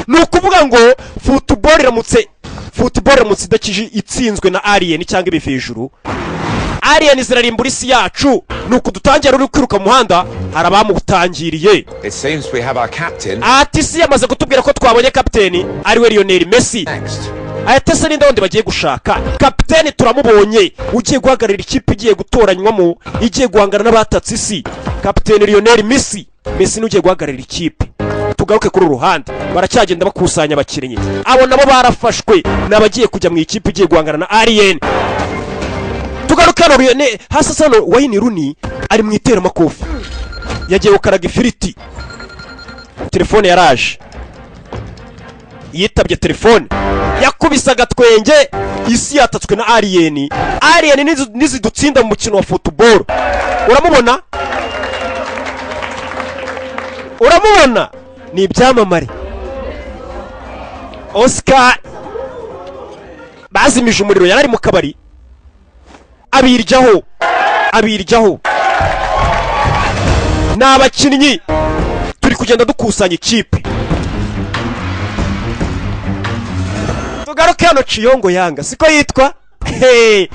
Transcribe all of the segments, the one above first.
Ni ukuvuga ngo football iramutse idakije, itsinzwe na alien cyangwa ibivejuru, alien zirarimbura isi yacu. Ni uku dutangira. Uri kwiruka mu muhanda, hari abamutangiriye. It seems we have our captain. Ati isi yamaze kutubwira ko twabonye kapiteni, ariwe Lionel Messi. Next. Ati ese ninde wundi bagiye gushaka? Kapiteni turamubonye, ugiye guhagararira ikipe igiye gutoranywamo, igiye guhangana n'abatatse isi. Kapiteni Lionel Messi. Messi niwe ugiye guhagararira ikipe. Tugaruke kuri uru ruhande, baracyagenda bakusanya abakinnyi. Abo nabo barafashwe, ni abagiye kujya mu ikipe igiye guhangana na alien. Tugaruke hano, Lionel hasi hano, Wayne Rooney ari mu iteramakofi, yagiye gukaraga ifiriti. Telefone yaraje, yitabye telefone, yakubise agatwenge. Isi yatatswe na alien. Alien nizidutsinda mu mukino wa football. Uramubona, uramubona, ni ibyamamare. Oscar bazimije umuriro, yari ari mu kabari, abiryaho, abiryaho. Ni abakinnyi, turi kugenda dukusanya ikipe. Tugaruke hano, Ciyongo Yanga siko yitwa. Hey!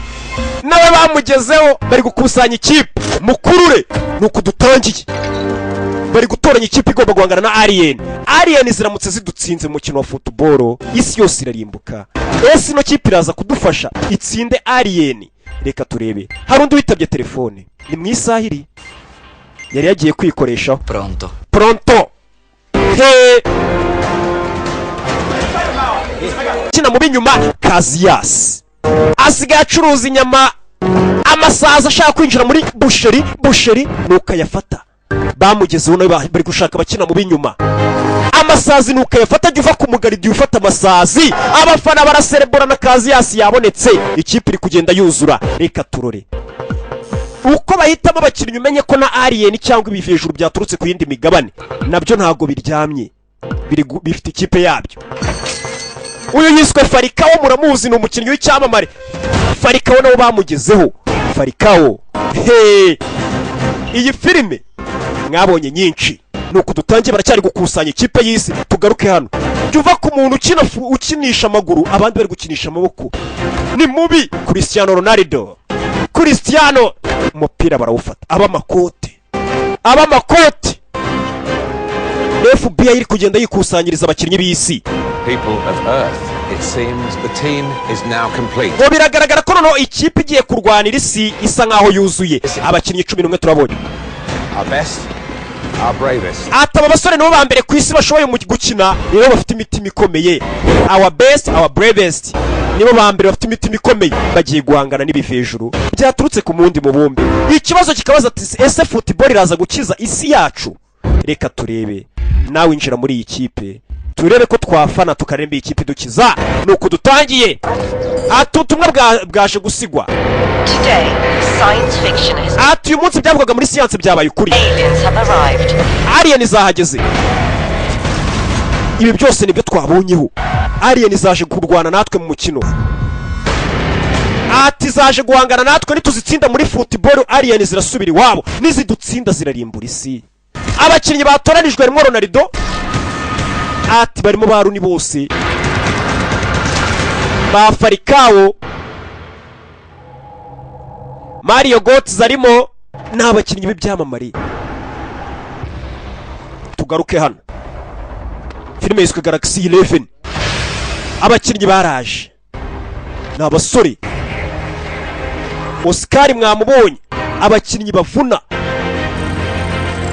Nawe bamugezeho, bari gukusanya ikipe. Mukurure, ni uku dutangiye. Bari gutoranya ikipe igomba guhangana na alien. Alien ziramutse zidutsinze mu mukino wa football, isi yose irarimbuka. Ese ino kipe iraza kudufasha itsinde alien? Reka turebe. Hari undi witabye telefone, ni mu isaha iri yari yagiye kwikoreshaho. Pronto. Pronto. He, kina mu b'inyuma. Casillas asigaye acuruza inyama, amasazi ashaka kwinjira muri boucherie. Boucherie nuko ayafata. Bamugezeho nawe, bari gushaka abakina mu b'inyuma. Amasazi nuko ayafata, ajya uva ku mugaridi ufata amasazi. Abafana baraserebura na Casillas yabonetse. Ikipe iri kugenda yuzura. Reka turore uko bahitamo abakinnyi. Umenye ko na alien cyangwa ibivejuru byaturutse ku yindi migabane nabyo ntabwo biryamye, bifite ikipe yabyo. Uyu yiswe Falcao, muramuzi, ni umukinnyi w'icyamamare. Falcao nabo bamugezeho. Falcao he, iyi filime mwabonye nyinshi. Ni uku dutangiye, baracyari gukusanya ikipe y'isi. Tugaruke hano, jya uva ku muntu ukina ukinisha amaguru, abandi bari gukinisha amaboko. Ni mubi. Cristiano Ronaldo, Cristiano, umupira barawufata. Ab'amakote, ab'amakote. FBI iri kugenda yikusanyiriza abakinnyi b'isi. People of Earth, it seems the team is now complete. Ngo biragaragara ko noneho ikipe igiye kurwanira isi isa nkaho yuzuye. Abakinnyi 11 turabonye. Our best, our bravest. Ati aba basore nibo ba mbere ku isi bashoboye mu gukina, nibo bafite imitima ikomeye. Our best, our bravest, nibo ba mbere bafite imitima ikomeye, bagiye guhangana n'ibivejuru byaturutse ku mundi mubumbe. Ikibazo kikabaza ati: ese football iraza gukiza isi yacu? Reka turebe. Nawe injira muri iyi kipe, turebe ko twafana, tukaremba iyi kipe idukiza. Ni uku dutangiye. Ati ubutumwa bwaje gusigwa. Today, science fiction has Ati uyu munsi byavugwaga muri siyansi byabaye ukuri. Aliens have arrived. Alien zahageze. Ibi byose nibyo twabonyeho. Alien zaje kurwana natwe mu mukino. Ati zaje guhangana natwe, nituzitsinda muri football alien zirasubira iwabo, nizidutsinda zirarimbura isi. Abakinnyi batoranijwe harimo Ronaldo, ati barimo ba Rooney bose, ba Falcao, Mario Götze arimo, ni abakinnyi b'ibyamamare. Tugaruke hano, filime yiswe Galaxy 11. Abakinnyi baraje, ni abasore. Oscar mwamubonye, abakinnyi bavuna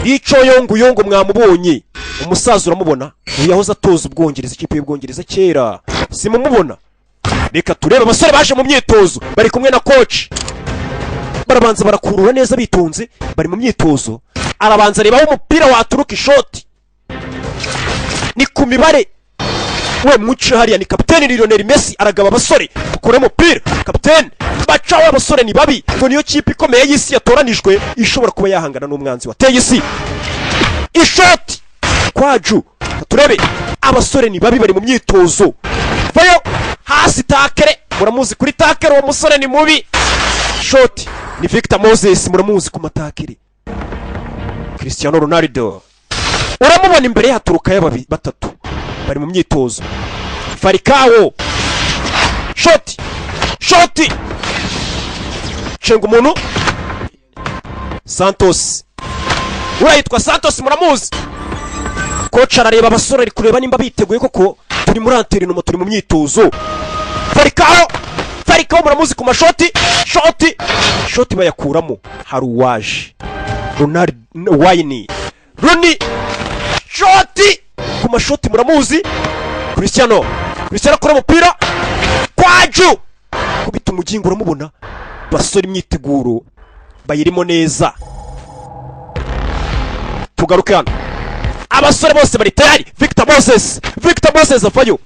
Ico Yongu Yongu mwamubonye. Umusaza uramubona, uyu yahoze atoza Ubwongereza, ikipe y'Ubwongereza kera, simumubona. Reka turebe abasore baje mu myitozo, bari kumwe na coach. Barabanza barakurura neza bitonze, bari mu myitozo. Arabanza areba aho umupira waturuka, ishoti ni ku mibare. We muce hariya, ni kapiteni Lionel Messi, aragaba abasore, ukure umupira kapiteni, bacaho. Abasore ni babi, ngo niyo kipe ikomeye y'isi yatoranijwe ishobora kuba yahangana n'umwanzi wateye isi. Ishoti kwaju. Turebe, abasore ni babi, bari mu myitozo. Vayo hasi, tackle, muramuzi kuri tackle, uwo musore ni mubi. Shoti ni Victor Moses, muramuzi ku matackle. Cristiano Ronaldo uramubona, imbere ye haturukayo batatu. Bari mu myitozo. Falcao, shoti, shoti, cenga umuntu. Santos, uriya yitwa Santos, muramuzi. Coach arareba abasore, ari kureba nimba biteguye koko. Turi muri entraînement, turi mu myitozo. Falcao, Falcao muramuzi ku mashoti. Shoti, shoti, bayakuramo. Hari uwaje, Ronald Wayne Rooney, shoti, ku mashoti muramuzi. Cristiano, Cristiano akora umupira kwaju kubita umugingo, uramubona. Basore, imyiteguro bayirimo neza. Tugaruke hano, abasore bose bari tayari. Victor Moses, Victor Moses avayo,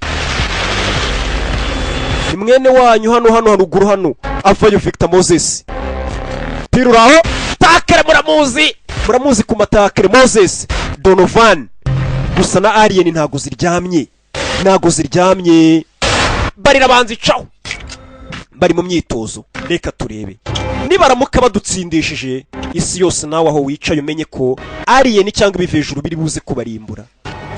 ni mwene wanyu hano, hano haruguru hano avayo. Victor Moses, pira uraho, tackle, muramuzi, muramuzi ku matackle. Moses Donovan. Gusa na alien ntago ziryamye, ntago ziryamye, barira banza icaho. Bari mu myitozo. Reka turebe nibaramuka badutsindishije isi yose. Nawe aho wicaye umenye ko alien cyangwa ibivejuru biri buze kubarimbura.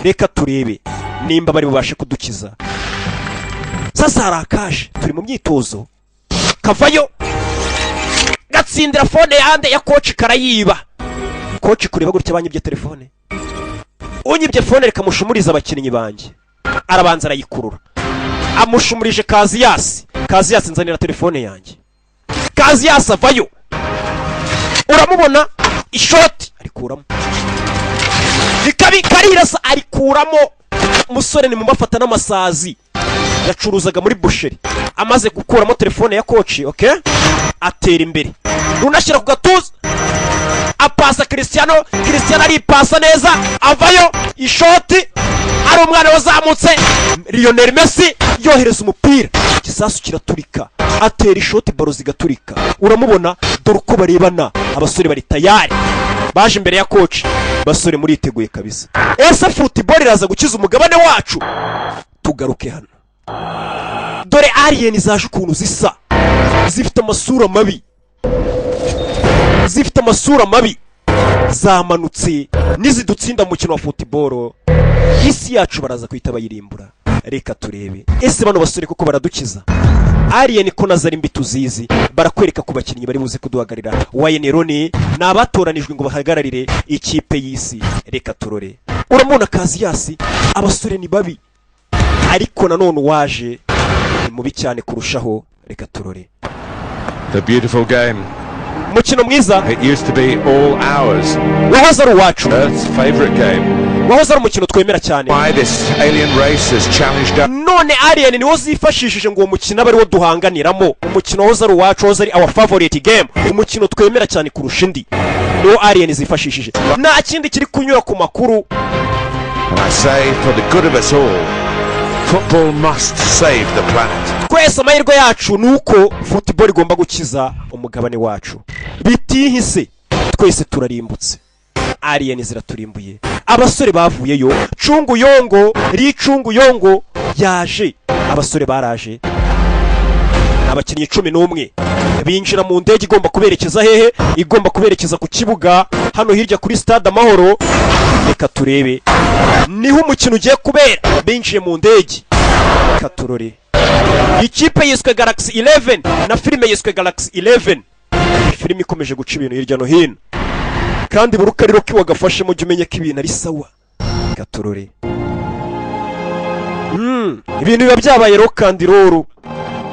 Reka turebe nimba bari bubashe kudukiza. Sasa hari akaje, turi mu myitozo, kavayo gatsindira phone yande? Ya coach, karayiba. Coach kureba gutya, banyibye telefone, unyibye phone reka mushumurize abakinnyi banjye. Arabanza arayikurura, amushumurije Casillas. Casillas, nzanira telefone yanjye. Casillas avayo, uramubona, ishoti arikuramo, rikabi karirasa, arikuramo. Umusore ni mumafata n'amasazi yacuruzaga muri boucherie. Amaze gukuramo telefone ya coach, okay, atera imbere, runashyira ku gatuza, apasa Cristiano. Cristiano aripasa neza, avayo, ishoti. Ari umwana wazamutse, Lionel Messi yohereza umupira, igisasu kiraturika. Atera ishoti, baro zigaturika, uramubona. Dore uko barebana, abasore bari tayari, baje imbere ya coach. Basore, muriteguye kabisa. Ese football iraza gukiza umugabane wacu? Tugaruke hano, dore alien zaje ukuntu zisa, zifite amasura mabi, zifite amasura mabi, zamanutse. Nizidutsinda mu mukino wa football, isi yacu baraza guhita bayirimbura. Reka turebe ese bano basore koko baradukiza alien ko nazo ari mbi tuzizi? Barakwereka ku bakinnyi bari buze kuduhagararira. Wayne Rooney ni abatoranijwe ngo bahagararire ikipe y'isi. Reka turore, uramubona Casillas. Abasore ni babi, ariko nanone uwaje ni mubi cyane kurushaho. Reka turore. The beautiful game. Umukino mwiza. It used to be all ours. Wahoze ari uwacu. Earth's favorite game. Wahoze ari umukino twemera cyane. Why this alien race has challenged us. None alien niwo zifashishije ngo uwo mukino abe ariwo duhanganiramo. Umukino wahoze ari uwacu, wahoze ari our favorite game, umukino twemera cyane kurusha indi, niwo alien zifashishije. Nta kindi kiri kunyura ku makuru. And I say, for the good of us all, football must save the planet. Twese amahirwe yacu ni uko football igomba gukiza umugabane wacu. Bitihise twese turarimbutse, alien ziraturimbuye. Abasore bavuyeyo, cunguyongo ricunguyongo yaje, abasore baraje, ni abakinnyi 11, binjira mu ndege igomba kuberekeza hehe? Igomba kuberekeza ku kibuga hano hirya kuri Stade Amahoro. Reka turebe niho umukino ugiye kubera. Binjiye mu ndege. Reka turore, ikipe yiswe Galaxy 11 na filime yiswe Galaxy 11, filime ikomeje guca ibintu hirya no hino, kandi buri uko ari Rocky wagafashemo jya umenya ko ibintu ari sawa. Reka turore. Ibintu biba byabaye rock and roll.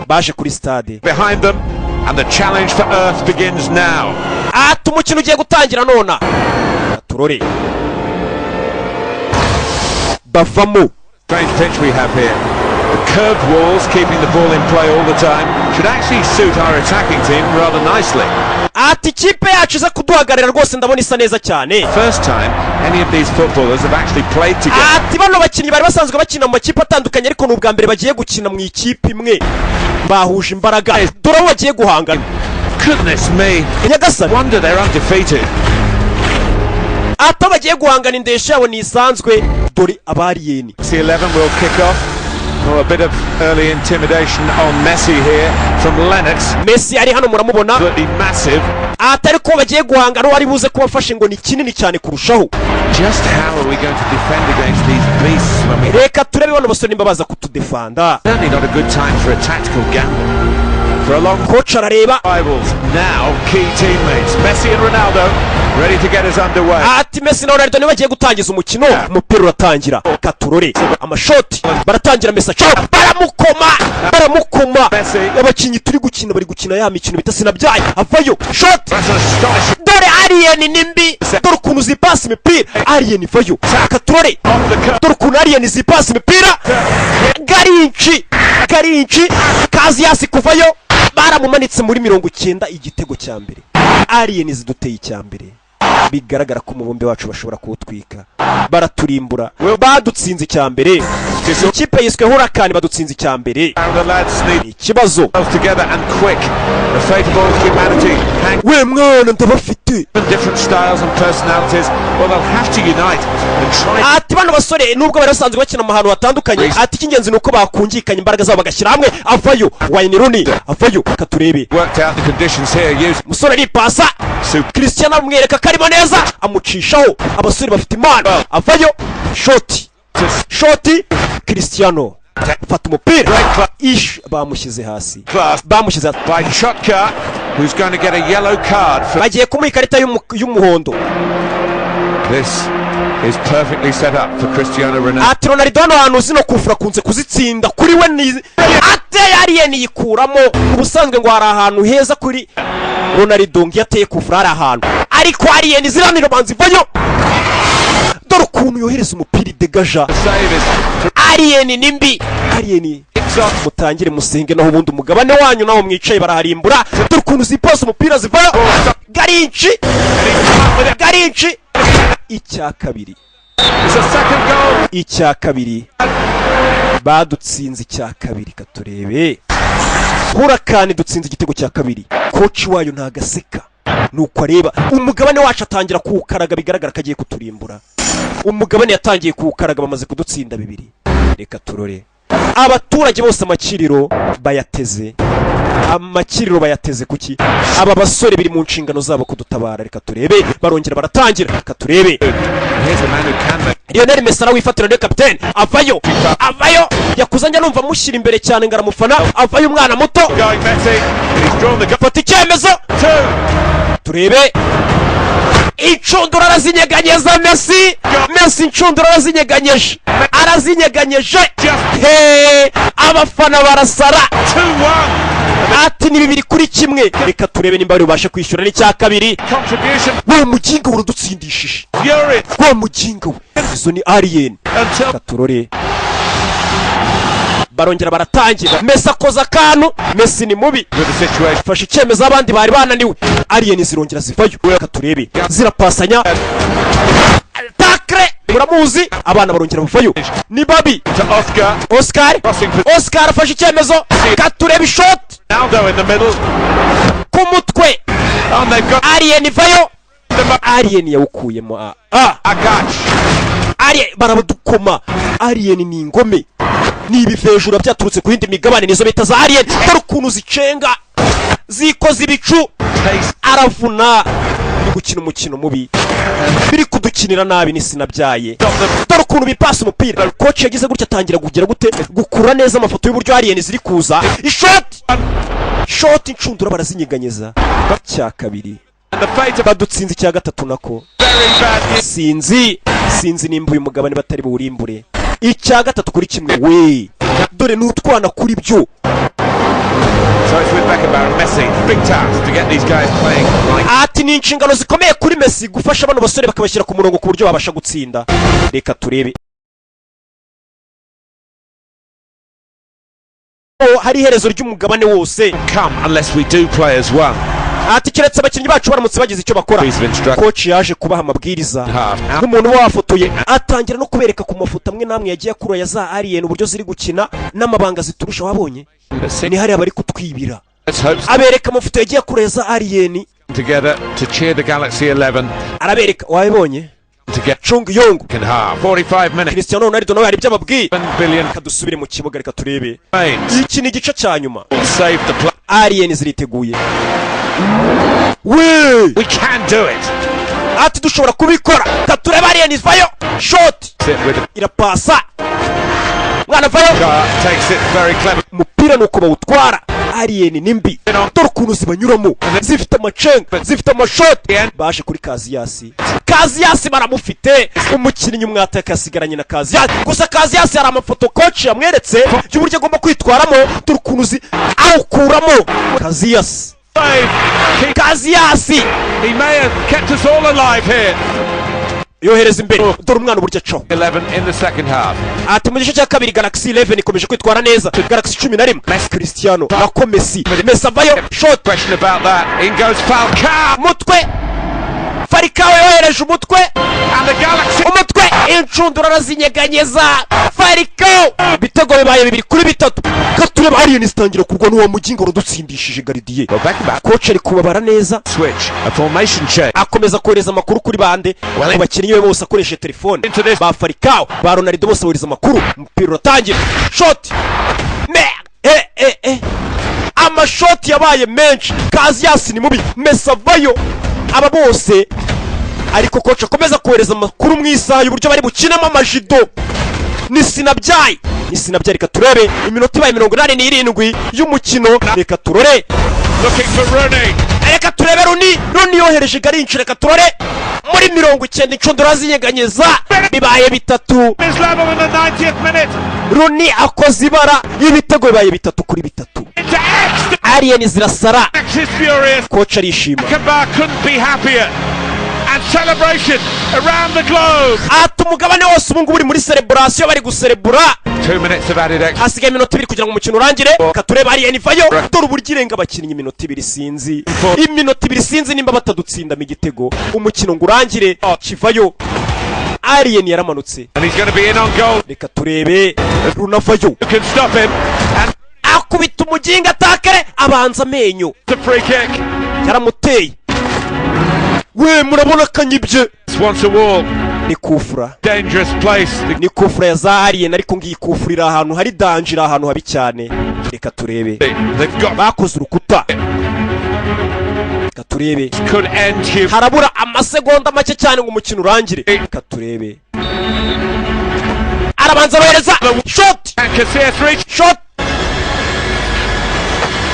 Baje kuri stade. Behind them, and the challenge for Earth begins now. Ati umukino ugiye gutangira nona. Turore, bavamo. Strange pitch we have here. The curved walls keeping the ball in play all the time should actually suit our attacking team rather nicely. Ati ikipe yacu iza kuduhagararira rwose, ndabona isa neza cyane. First time any of these footballers have actually played together. Ati bano bakinnyi bari basanzwe bakina mu makipe atandukanye, ariko ni ubwa mbere bagiye gukina mu ikipe imwe, bahuje imbaraga. Dore aho bagiye guhangana. Goodness me. Nyagasani. Wonder they're undefeated. Ati aho bagiye guhangana, indeshyo yabo ntisanzwe. Dore aba alien. C11 will kick off. Oh, a bit of early intimidation on Messi here from Lennox. Messi ari hano, muramubona. Absolutely massive. Atari ko bagiye guhangana, uwo ari buze kubafashe ngo ni kinini cyane kurushaho. Just how are we going to defend against these beasts when we Reka turebe bano basore nimba baza kutudefanda. Certainly not a good time for a tactical gamble. For a long Coach arareba. rivals, now key teammates, Messi and Ronaldo, ready to get us underway. Ati Messi na Ronaldo nibo bagiye gutangiza umukino. Umupira uratangira, katurore amashoti baratangira. Messi acaho, baramukoma, baramukoma. Messi. Abakinnyi turi gukina bari gukina ya mikino bita sinabyaye. Avayo, shoti. That's an astonishing Dore alien ni mbi, dore ukuntu zipasa imipira. Alien ivayo, katurore. Off the cup. Dore ukuntu alien zipasa imipira. Garinci, garinci, Casillas kuvayo, baramumanitse muri 90. Igitego cya mbere, alien ziduteye icya mbere. Bigaragara ko umubumbe wacu bashobora kuwutwika, baraturimbura. Badutsinze icya mbere. Ikipe yiswe Huracan, badutsinze icya mbere. Now the lads need Ikibazo. themselves together and quick. The fate of all humanity hangs We mwana, ndabafite. on different styles and personalities. Well, they'll have to unite and try Ati bano basore, nubwo bari basanzwe bakina mu hantu hatandukanye, ati icy'ingenzi ni uko bakungikanya imbaraga zabo bagashyira hamwe. Avayo, Wayne Rooney avayo, katurebe. Worked out the conditions here. Use Umusore aripasa. Super. Cristiano amwereka ko arimo neza, amucishaho. Abasore bafite impano. Avayo, shoti, shoti. Cristiano fata umupira. Ish, bamushyize hasi. Class Bamushyize hasi. by Chotka, who's going to get a yellow card for Bagiye kumuha ikarita y'umuhondo. This is perfectly set up for Cristiano Ronaldo. Ati Ronaldo hano hantu zino kufura akunze kuzitsinda. Kuri we ni ateye alien yikuramo. Ubusanzwe ngo hari ahantu heza kuri Ronaldo, ngo iyo ateye kufura hari ahantu, ariko alien ziranira banza ivayo. Dore ukuntu yohereza umupira, idegaja. Save is Alien ni mbi, alien. Mutangire musenge, naho ubundi umugabane wanyu naho mwicaye baraharimbura. Dore ukuntu zipasa umupira, zivayo. Garinci, garinci. Icya kabiri. It's a second goal. Icya kabiri, badutsinze icya kabiri. Katurebe, Huracan dutsinze igitego cya kabiri. Coach wayo ntagaseka, nuko areba umugabane wacu atangira kuwukaraga. Bigaragara ko agiye kuturimbura umugabane, yatangiye kuwukaraga. Bamaze kudutsinda bibiri. Reka turore abaturage bose amakiriro bayateze, amakiriro bayateze kuki? Aba basore biri mu nshingano zabo kudutabara. Reka turebe, barongera baratangira. Reka turebe. And here's a man who can make Lionel Messi arawifatira, niwe kapitene. Avayo, avayo. Yakuze njya numva mushyira imbere cyane ngo aramufana. Avayo, umwana muto. Going Messi. And he's drawn the goal. Fata icyemezo. Two. Turebe, inshundura arazinyeganyeza. Messi, Messi, inshundura arazinyeganyeje, arazinyeganyeje. He, abafana barasara. 2-1. Ati ni 2-1. Reka turebe nimba bari bubashe kwishyura n'icya kabiri. Contribution. Wa muginga we, uradutsindishije. Fury. Wa muginga we, izo ni alien. Until Reka turore, barongera baratangira. Messi akoza akantu. Messi ni mubi. With the situation. Fashe icyemezo, abandi bari bananiwe. Alien zirongera zivayo. Reka turebe, zirapasanya. Takre muramuzi. Abana barongera bavayo, ni babi. To Oscar. Oscar. Crossing for Oscar afashe icyemezo. Katurebe ishoti. Ronaldo in the middle. Ku mutwe. And they've got Alien ivayo. the Alien yawukuyemo. Ah, ah. Akash. Alien barabadukoma. Alien ni ingome, ni ibivejura byaturutse ku yindi migabane, nizo bita za alien. Dore ukuntu zicenga, zikoze ibicu. Pace. Aravuna, biri gukina umukino mubi, biri kudukinira nabi, ni sinabyaye. Stop them. Dore ukuntu bipasa umupira. Coach yagize gutya, atangira kugira gute, gukura neza amafoto y'uburyo alien ziri kuza. Ishoti, shoti, inshundura barazinyeganyeza. Cya kabiri. And the fate of Badutsinze icya gatatu nako. very bad news. Sinzi, sinzi nimba uyu mugabane batari buwurimbure. Icya 3-1 we. Dore ni utwana kuri byo. So it's with Beckenbauer and Messi. Big task to get these guys playing like Ati ni inshingano zikomeye kuri Messi gufasha bano basore bakabashyira ku murongo ku buryo babasha gutsinda. Reka turebe. Oh, hari iherezo ry'umugabane wose. Come unless we do play as one. Ati keretse abakinnyi bacu baramutse bagize icyo bakora. Piece of instruction. Coach yaje kubaha amabwiriza Half. nk'umuntu uba wafotoye, atangira no kubereka ku mafoto amwe n'amwe yagiye akura ya za alien, uburyo ziri gukina n'amabanga ziturusha. Wabonye ni hariya bari kutwibira. Let's hope Abereka amafoto yagiye akura ya za alien. together to cheer the Galaxy 11 Arabereka, wabibonye. To get Chung Yong. second half. 45 minutes. Cristiano Ronaldo nawe hari ibyo ababwiye. 7 billion Reka dusubire mu kibuga, reka turebe. remains. Iki ni igice cya nyuma. Will save the play. Alien ziriteguye. We We can do it. Ati dushobora kubikora. Katurebe, alien ivayo, shot. Sit with Irapasa, mwana vayo. Car takes it very clever. Umupira ni uko bawutwara. Alien ni mbi, dore ukuntu zibanyuramo, zifite amacenga, zifite amashoti. Baje kuri Casillas. Casillas baramufite, umukinnyi umwataka yasigaranye na Casillas gusa. Casillas hari amafoto coach yamweretse y'uburyo agomba kwitwaramo. Dore ukuntu awukuramo Casillas. Save. Keep- Casillas. He may have kept us all alive here. Yohereza imbere, dore umwana uburyo acaho. 11 in the second half. Ati mu gice cya kabiri Galaxy 11 ikomeje kwitwara neza. Galaxy 11, Cristiano nako Messi. Messi avayo, shot. Question about that. In goes Falcao. Umutwe, Falcao yohereje umutwe. And the Galaxy. Umutwe, inshundura arazinyeganyeza Falcao. Ibitego bibaye 2-3. Katureba, alien zitangira kurwa n'uwo mugingo udutsindishije gardien. Well, Beckenbauer. Coach ari kubabara neza. Switch. A formation change. Akomeza kohereza amakuru kuri bande, ku bakinnyi be bose, akoresheje telefone. Into this. Ba Falcao, ba Ronaldo, bose bohereza amakuru. Umupira uratangira, shot me eh eh eh, amashoti yabaye menshi. Casillas ni mubi, Messi avayo, aba bose. Ariko coach akomeza kohereza amakuru mu isaha y'uburyo bari bukinemo amajido. Ni sinabyaye, ni sinabyaye. Reka turebe, iminota ibaye 87 y'umukino. Reka turore. Looking for Rooney. Reka turebe Rooney. Rooney yohereje Garinci. Reka turore muri 90, inshundura zinyeganyeza, bibaye 3. Is level in the 90th minute. Rooney akoze ibara, ibitego bibaye 3-3. Into X. Alien zirasara. X is furious. Coach arishima. Beckenbauer couldn't be happier. And celebration around the globe. Ati umugabane wose ubu ngubu uri muri celebration, bari guserebura. 2 minutes of added extra. Hasigaye iminota 2 kugira ngo umukino urangire. Reka turebe, alien ivayo, dore uburyo irenga abakinnyi. Iminota 2, sinzi, iminota 2, sinzi nimba batadutsindamo igitego umukino ngo urangire. Kivayo, alien yaramanutse. And he's going to be in on goal. Reka turebe, runavayo. Who can stop him? And Akubita umuginga atakare, abanza amenyo. it's a free kick. Yaramuteye we, murabona akanyibye. Once a wall. Ni kufura. Dangerous place. The Ni kufura ya za alien, ariko ngiyi kufura iri ahantu hari danger, iri ahantu habi cyane. Reka turebe. They've got Bakoze urukuta. Reka turebe. Could end here. Harabura amasegonda make cyane ngo umukino urangire. Reka turebe, arabanza arohereza shot. And Casillas reach. Shot.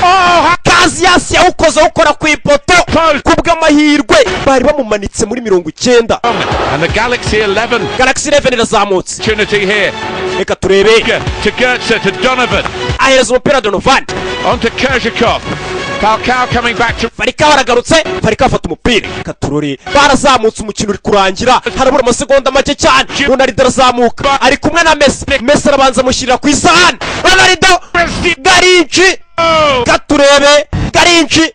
Oh, Casillas yawukoze, awukora ku ipoto. Post. Ku bw'amahirwe bari bamumanitse muri 90. And the Galaxy 11 Galaxy 11 irazamutse. Opportunity here. Reka turebe. To Goetze, to Donovan. Ahereza umupira Donovan. On to Kerzhakov. Falcao coming back to Falcao aragarutse, Falcao afata umupira. Reka turore, barazamutse, umukino uri kurangira, harabura amasegonda make cyane. Ronaldo arazamuka, ari kumwe na Messi. Messi arabanza amushyirira ku isahani Ronaldo Garinci. Oh! Katurebe, Garinci,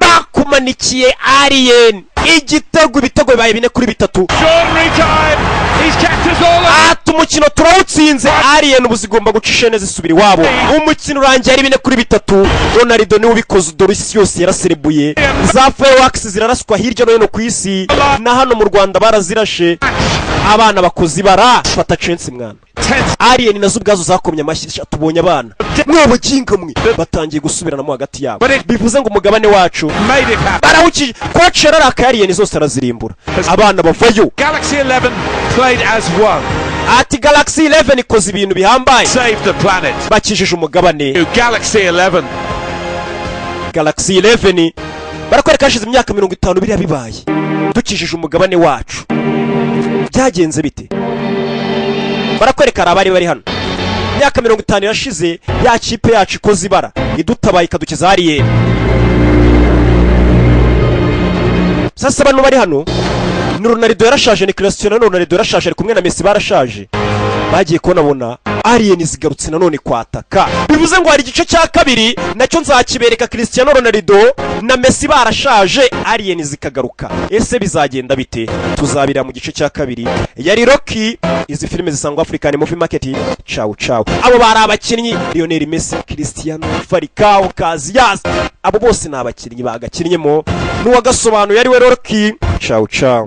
bakumanikiye alien igitego. Ibitego bibaye 4-3. Extraordinary time. He's kept us all alive. Ati umukino turawutsinze. Alien ubu zigomba guca ishene zisubira iwabo. Umukino urangiye ari 4-3. Ronaldo niwe ubikoze. Dore isi yose yaraserebuye, za fireworks ziraraswa hirya no hino ku isi, na hano mu Rwanda barazirashe. Abana bakoze ibara, fata chance mwana. Tense. Alien nazo ubwazo zakomye amashyi. Sha, tubonye abana mwe baginga mwe. Batangiye gusubiranamo hagati yabo, bivuze ngo umugabane wacu Made it happen. barawukije. Coach yararakaye, alien zose arazirimbura, abana bavayo. Galaxy 11 played as one. Ati Galaxy 11 ikoze ibintu bihambaye. Saved the planet. Bakijije umugabane. Galaxy 11. Galaxy 11 barakwereka hashize imyaka 50 biriya bibaye, dukijije umugabane wacu. Byagenze bite? Barakwereka hari abari bari hano. Imyaka 50 irashize, ya kipe yacu ikoze ibara, idutabaye ikadukiza alien. Sasa bano bari hano ni Ronaldo yarashaje, ni Cristiano Ronaldo yarashaje, ari kumwe na Messi, barashaje. Bagiye kubonabona alien zigarutse nanone kwataka. Bivuze ngo hari igice cya kabiri nacyo nzakibereka, Cristiano Ronaldo na Messi barashaje, alien zikagaruka. Ese bizagenda bite? Tuzabira mu gice cya kabiri. Yari Rocky. Izi filime zisangwa African Movie Market. Ciao ciao. Abo bari abakinnyi Lionel Messi, Cristiano, Falcao, Casillas, abo bose ni abakinnyi bagakinnyemo n'uwagasobanuye ari we Rocky. Ciao ciao.